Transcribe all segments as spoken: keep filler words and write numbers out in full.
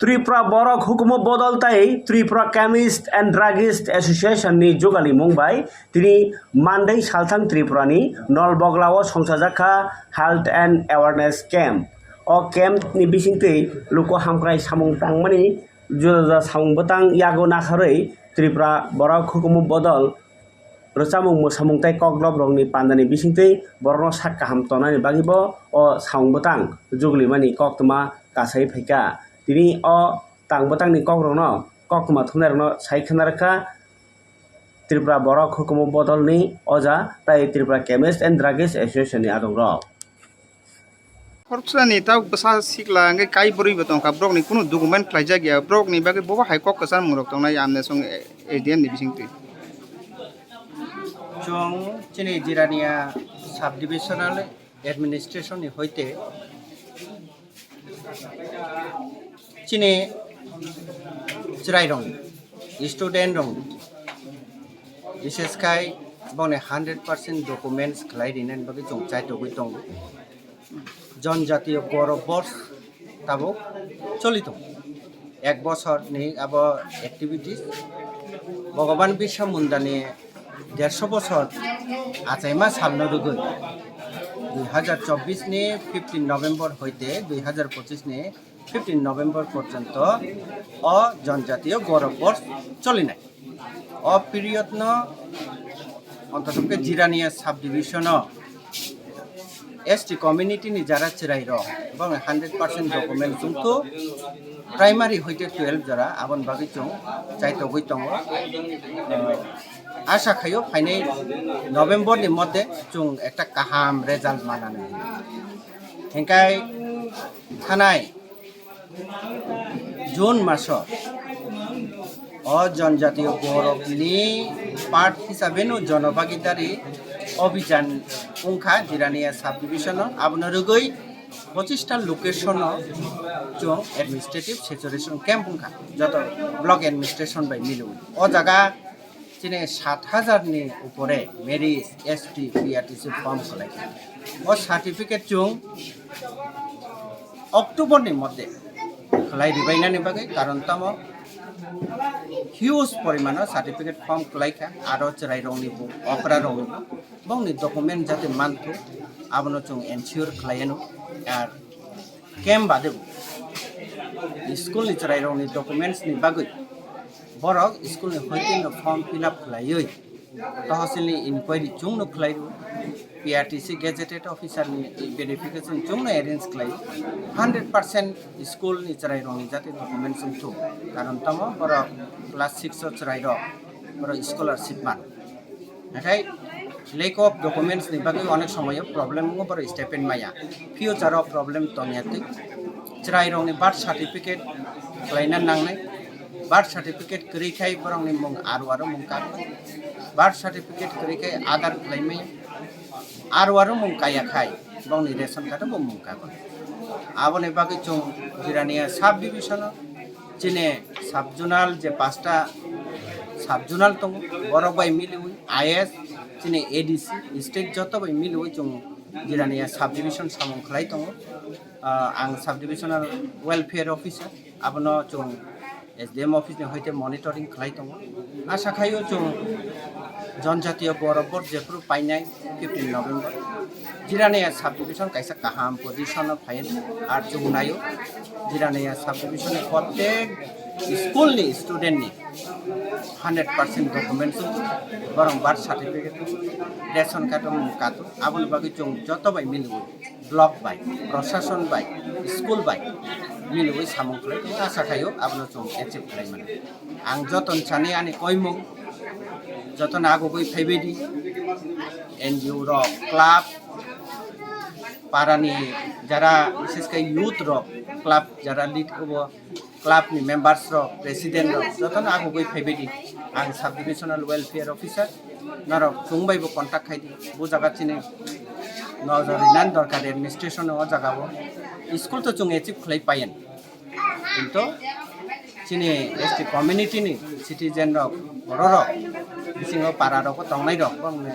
Tripura Borok Hukumu Bodol tai Tripura Chemist and Druggist Association ni jugalimung bai tini Monday salthang Tripura ni Nolbogla o songchajak kha Health and Awareness Camp. O camp ni bisingtwi luku hamkrai samung tangmani juda juda samung bwtang yago nakharwi Tripura Borok Hukumu Bodol rwchapmung mwsamung tei koklop rokni pandani bisingtwi borokno sak kaham tongnani bagwi bo o samung bwtang juglimani koktwma kasai phaikha. Tini o tang bwtangni kokrokno koktwma thumnairokno sai khna rwkha Tripura Borok Hukumu Bodolni oja tei Tripura Chemist and Druggist Association ni adokrok. Khoroksa ni ta bwsa sikla hwnkhe kai bwrwi bo tongkha, borok ni kunu document khlaijak ya, borok ni bagwi bobo hai kok kwcharmung rok tongnai amne song A D M ni bisingtwi. Chwng chini Jirania Sub Divisional Administration ni hoite chini chwrai rok, student rok, bises khai boni hundred percent documents khlai rinani bagwi chwng chaitogwi tongo. Janjatiyo Gaurav Borse tabuk choli tongo. Ek bosor ni abo activities Bhagavan Birsa Munda ni derso bosor achaima salno rwgwi dui hazar chobbish ni fifteen November hoite dui hazar pochish ni fifteen November porjonto o Janjatiyo Gaurav Borse cholinai. O period no ontotokhe Jirania Sub Division o S T community ni jara chwrai rok bong hundred percent document chwngthu primary hoite twelve jora aboni bagwi chwng chaitogwi tongo. Asa khaio phainai November ni mote chwng ekta kaham result manani hinwi. Hinkhai thanai June maso o Janjatiyo Gaurav ni part hisabeno Jonobhagidari Abhijan wngkha Jirania Sub Division o. Abono rwgwi pochista location o chwng administrative saturation camp wngkha, joto block administration bai milwi. O jaga chini sat hajar ni upore marriage, S T, P R T C form khlaikha. O certificate chwng October ni mote khlai ribainani bagwi, karon tamo huge porimano certificate form khlaikha, aro chwrai rokni bo, okra rokni bo, bongni document jate manthu, abono chwng ensure khlaiano. Ar camp bade bo school ni chwrai rokni documents ni bagwi borok school ni hoitino form fill up khlaiwi Tohosilni inquiry chwngno khlai rw, P R T C gazetted officer ni verification chwngno arrange khlai, hundred percent school ni chwrai rokni jati document chwng thung, karon tamo borok class six o chwrai rok borok scholarship man, nathai lack of documents ni bagwi onek somoyo problem wngo, borok stipend maya, future o problem tongya twi chwrai rokni birth certificate khlaina nangnai, birth certificate kwrwi khai borokni mung aro aro mung kagwi. Birth certificate kwrwi khe Aadhaar khlai maya. Aro aro mung kaya khai bongni ration card bo mung kagwi. Aboni bagwi chwng Jirania sub division o chini sub zonal je pasta sub zonal tongo, borok bai miliwi I S, chini A D C, state joto bai miliwi chwng Jirania sub division samung khlai tongo. Ah, ang sub divisional welfare officer, abono chwng S D M office ni hoite monitoring khlai tongo. Asa khaio chwng Janjatiyo Gaurav Borse jephuru painai fifteen November, Jirania sub division kaisa kaham position o phai, ar chwng naio Jirania sub division ni prottek school ni student ni hundred percent documents wngkha, borok birth certificate, ration card wng kato, aboni bagwi chwng joto bai miliwi block bai, prosason bai, school bai miliwi samung khlai tongo, asa khaio abono chwng achieve khlai mano. Ang joto ni sani ani koimung jotono agugwi phaibai di, N G O rok, club, parani jara, bises khe youth rok, club jara lead obo, club ni members rok, president rok jotono agugwi phaibai di. Ang sub divisional welfare officer, norok chwng bai bo contact khai di. Bo jaga chini nojor rinani dorkar administration o jaga o. School to chwng achieve khlai payan. Kintu chini S T community ni citizen rok, borok rok bisingo para rok tongnai rok bongni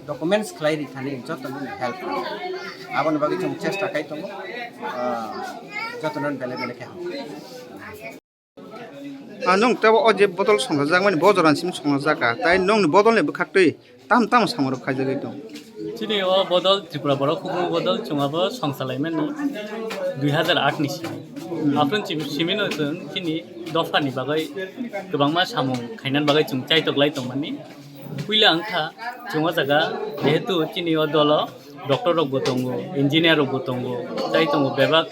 documents khlai ri thani joto ni help. Aboni bagwi chwng chesta khai tongo, ah, joto no bele bele khe ham. Ah, nwng tei o je bodol songjajakmani bo jorani simi songjak kha, tai nwngni bodolni bwkhaktwi tam tam samungrok khaijagwi tong. Chini o bodol, Tripura borok hukumu bodol chwng abo songchalaimani dui hazar aat ni simi. Hmm. Aphuru chim-, simino chwng chini dophani bagwi kwbangma samung khainani bagwi chwng chaitok lai tongmani. Puila wngkha chwng o jaga jehetu chini o dolo doctor rok bo tongo, engineer rok bo tongo, tai tongo bebak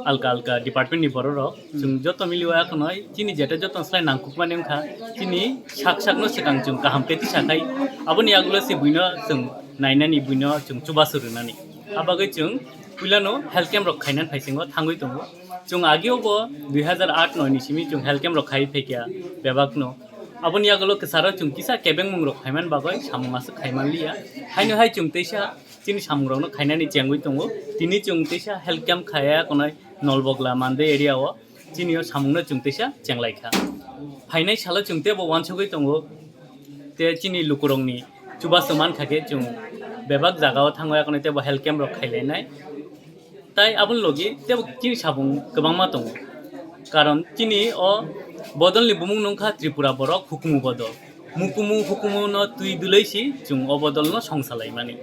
alka alka department ni borok rok. Chwng joto miliwi akhonoi chini jeta joto slai nangkukmani wngkha, chini sak sakno swkang chwng kaham khe tisa khai, aboni yagulo se buino chwng nainani, buino chwng chubachu rwnani. Abagwi chwng puilano health camp rok khainani phaisingo thangwi tongo. Chwng agio bo dui hazar aat noi ni simi chwng health camp rok khai phaikha bebakno. Aboni yagulo kwcharo chwng kisa kebengmung rok khaiman bagwi samung aswk khaiman liya. Haino hai chwng teisa chini samungrokno khainani chengwi tongo. Tini chwng teisa health camp khaiya konai Nolbogla Mandai area o chini o samungno chwng teisa chenglaikha. Phainai salo chwng teibo uansugwi tongo, te chini lukurokni chubachu mankha khe chwng bebak jagao thangwi akonai teibo health camp rok khailainai. Tai aboni logi teibo chini samung kwbangma tongo. Karon chini o bodolni bumung nungkha Tripura borok hukumu bodol. Mukumu hukumu no twi dwlwi si chwng o bodol no songsa lai mani.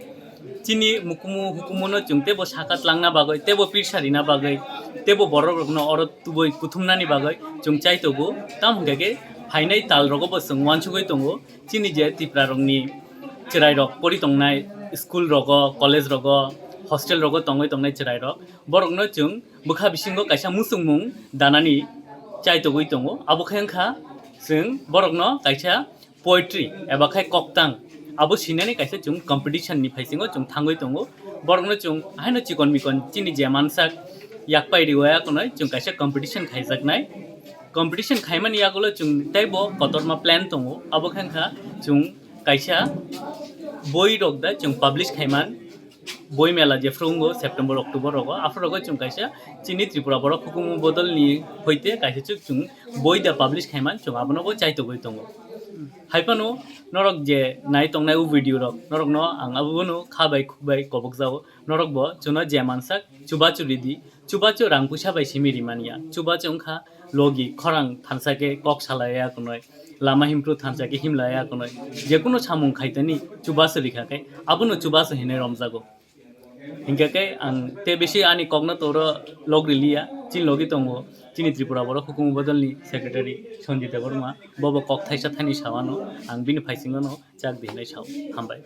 Chini mukumu hukumu no chwng teibo saka tlangna bagwi, teibo pirsa rina bagwi, teibo borok rok no oro tubui kuthumnani bagwi chwng chai tongo. Tamo hwnkhe khe phainai tal rogo bo chwng uansugwi tongo. Chini je Tripura rokni chwrai rok pori tongnai school rogo, college rogo, hostel rogo tongwi tongnai chwrai rok, borok no chwng bwkha bisingo kaisa muchungmung danani chai togwi tongo. Abo khe wngkha chwng borokno kaisa poetry eba khai koktang abo sinani kaisa chwng competition ni phaisingo chwng thangwi tongo. Borokno chwng haino chikon mikon chini je mansak yakpai riwaya konoi chwng kaisa competition khaijaknai. Competition khaimani yagulo chwng teibo kotorma plan tongo. Abo khe wngkha chwng kaisa boi rok da chwng publish khaiman. Boi mela jephru wngo September, October rogo, aphuru rogo chwng kaisa chini Tripura borok hukumu bodolni hoite kaisa chwng, chwng boi da publish khaiman, chwng abono bo chaitogwi tongo. Haiphano norok je nai tongnai o video rok, norokno ang abono kha bai khuk bai kobok jago. Norok bo chwngno je mansak chubachu ridi, chubachu rang puisa bai simi rimanya, chubachu wngkha logi khorang thansa khe kok salaiya konoi, lama himpru thansa khe himlaiya konoi, jekunu samung khaitani chubachu rikha khe abono chubachu hinwi romjago. Hinkhe khe ang tei bisi ani kokno toro log riliya, chini logi tongo chini Tripura borok hukumu bodolni secretary Sanjit Debbarma, bobo kok thaisa thani sawano ang bini phaisingono chak di hinwi sao. Hambai.